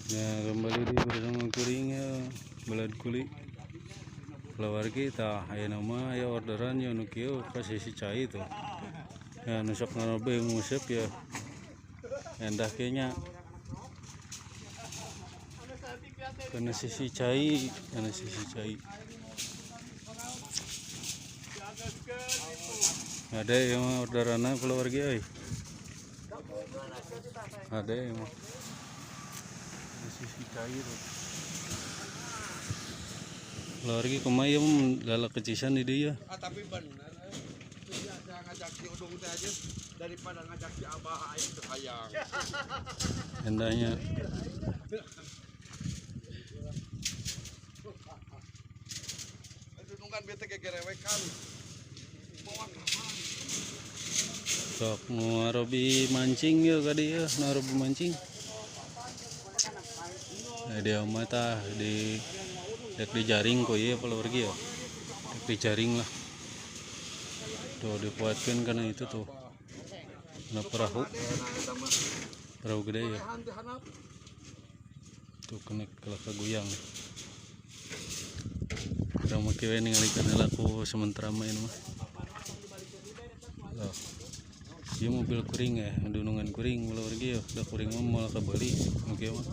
Ya, kembali di bersama kuring ya, Balad Kuli. Keluarga tah ayeuna mah aya orderan ya nu kieu ka sisi cai tuh. Ya nu sok ngarobe nguseup ya. Endah kieu nya. Kana sisi cai, kana sisi cai. Ada yang mah orderanna keluarga euy. Ada yang mah. Sisi cai tuh. Keluarga kumaha ieu mah lalak kecisan di dieu. Ah, tapi bener eh. Saya ngajak si Udung teh aja daripada ngajak si Abah aing teu hayang. Endahnya. Aduh nunggan bete gegerewekan. Moal kapan? Sok nu arobi mancing yeuh ka dieu, nu arobi mancing. Nah, dia mah tah di dek dijaring ku ieu keluarga ya. Dek dijaring lah. Tuh dipuatkeun kana itu tuh. Kana perahu. Perahu gede ya. Tuh kena kelaka goyang. Urang mah kieu we ningali kana laku sementara mah ini mah. Loh. Ieu mobil kuring ya, dunungan kuring keluarga ya. Da kuring mah moal kabeuli nu kieu mah.